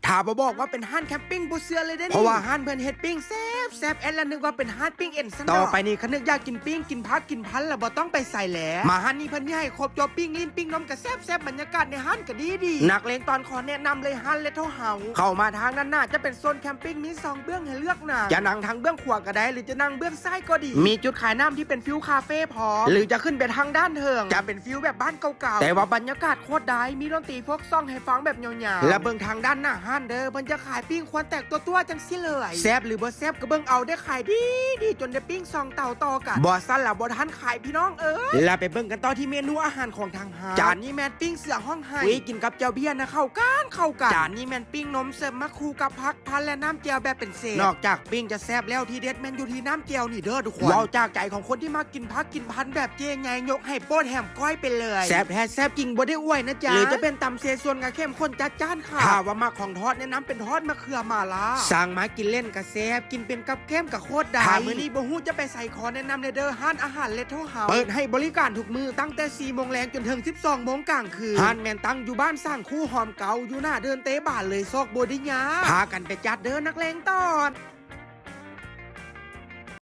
ຖ້າບໍ່ບອກວ່າເປັນຮ້ານແຄມປິງ ບໍ່ເຊື່ອເລີຍເດ້ນີ້ ເພາະວ່າຮ້ານເພິ່ນເຮັດປີ້ງແຊບໆ ແອດລະນຶກວ່າເປັນຮ້ານປີ້ງເອັນຊັ້ນດອກ. ຕໍ່ໄປນີ້ ຄັນນຶກຢາກກິນປີ້ງ ກິນຜັກ ກິນພັນ ລະບໍ່ຕ້ອງໄປໃສແລ້ວ. ມາຮ້ານນີ້ເພິ່ນມີໃຫ້ຄົບ ຕົວປີ້ງ ລີ້ນປີ້ງນົມກະແຊບໆ ບັນຍາກາດໃນຮ້ານກະດີໆ. ນັກເລງຕອນຂໍແນະນຳເລີຍຮ້ານ Little House. ເຂົ້າມາທາງດ້ານໜ້າຈະເປັນໂຊນແຄມປິງ ມີສອງເບື້ອງໃຫ້ເລືອກນັ່ງ. ຈະນັ່ງທາງເບື້ອງຂວາກະໄດ້ ຫຼືຈະນັ່ງເບື້ອງຊ້າຍກໍດີ. ມີຈຸດຂາຍນ້ຳທີ່ເປັນຟີວຄາເຟພ້ອມ ຫຼືຈະຂຶ້ນໄປທາງດ້ານເທິງ ຈະເປັນຟີວແບບບ້ານເກົ່າໆ ແຕ່ວ່າບັນຍາກາດໂຄດໄດ້ ມີດົນຕີໂຟກຊອງໃຫ້ຟັງແບບຍາວໆ. ລະເບິ່ງທາງດ້ານໜ້າຮ້ານເດີ ເພິ່ນຈະຂາຍປີ້ງຄວັນແຕກຕົວໆ ຈັ່ງຊີ້ເລີຍ. ແຊບຫຼືບໍ່ແຊບກະເບິ່ງເອົາເດີ ຂາຍດີໆ ຈົນໄດ້ປີ້ງສອງເຕົາຕໍ່ກັນ. ບໍ່ຊັ້ນລະບໍ່ທັນຂາຍພີ່ນ້ອງເອີຍ. ລະໄປເບິ່ງກັນຕໍ່ທີ່ເມນູອາຫານຂອງທາງຮ້ານ. ຈານນີ້ແມ່ນປີ້ງເສືອຮ້ອງໄຫ້ ອຸ້ຍ ກິນກັບແຈ່ວເບ້ຍນະ ເຂົ້າກັນ ເຂົ້າກັນ. ຈານນີ້ແມ່ນປີ້ງນົມເສີບມາຄູ່ກັບຜັກພັນ ແລະນ້ຳແຈ່ວແບບເປັນເຊດ. ນອກຈາກປີ້ງຈະແຊບແລ້ວ ທີເດັດແມ່ນຢູ່ທີ່ນ້ຳແຈ່ວນີ້ເດີທຸກຄົນ. ເວົ້າຈາກໃຈຂອງຄົນທີ່ມັກກິນຜັກກິນພັນແບບເຈ້ໃຫຍ່ ຍົກໃຫ້ໂປ້ແຖມກ້ອຍໄປເລີຍ. ແຊບແທ້ແຊບຈິງ ບໍ່ໄດ້ອວຍນະຈ໊ະ ຫຼືຈະເປັນຕຳເສສວນ ກະເຂັ້ມຂຸ້ນຈັດຈ້ານ. ຖ້າວ່າມັກຂອງທອດ ແນະນຳເປັນທອດມະເຂືອໝາລ່າ. ສັ່ງມາກິນເຫຼັ້ນກະແຊບ ກິນເປັນກັບແກ້ມກະໂຄດໄດ້. ຖ້າມື້ນີ້ບໍ່ຮູ້ຈະໄປໃສ ຂໍແນະນຳແດ່ເດີ ຮ້ານອາຫານ Little House ເປີດໃຫ້ບໍລິການທຸກມື້ ຕັ້ງແຕ່ສີ່ໂມງແລງຈົນເຖິງສິບສອງໂມງກາງຄືນ. ຮ້ານແມ່ນຕັ້ງຢູ່ບ້ານສ້າງຄູ ຫອມເກົ່າ ຢູ່ໜ້າເດີ່ນເຕະບານເລີຍ ຊອກບໍ່ໄດ້ຍາກ. ພາກັນໄປຈັດເດີ ນັກເລງຕອນ.